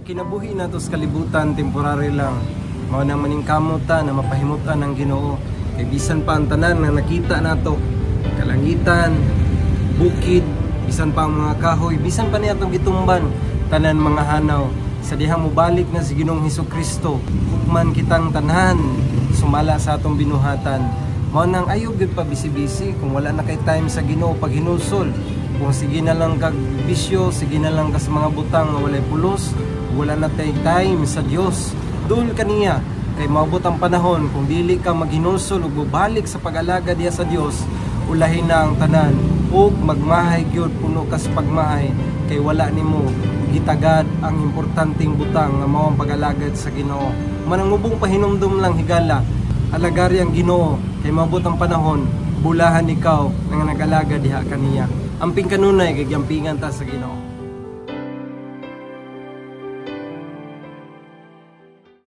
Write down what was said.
Ang kinabuhi nato sa kalibutan, temporary lang. Mao nang maningkamot ta na mapahimutan ang Ginoo. Kay bisan pa ang tanan nga nakita nato, kalangitan, bukid, bisan pa ang mga kahoy, bisan pa niya atong gitumban, tanan mga hanaw. Sa dihang mobalik na si Ginoong Hesus Kristo, hukman kitang tanan sumala sa atong binuhatan. Mao nang ayaw gyud pa busy-busy kung wala na kay time sa Ginoo paghinulsol. Kung sige na lang kag bisyo, sige na lang ka sa mga butang nga walay pulos, wala na tay time sa Dios. Dul kaniya kay maabot ang panahon, kung dili ka maghinulsol ug bobalik sa pag-alagad diha sa Dios, ulahin na ang tanan ug magmahay gyud, puno ka sa pagmahay kay wala nimo gitagad ang importanteng butang nga mao ang pag-alagad sa Ginoo. Manangubong pahinumdum lang, higala, alagari ang Ginoo kay maabot ang panahon, bulahan ikaw nga nag-alagad diha kaniya. Amping kanunay kay giampingan ta sa Ginoo.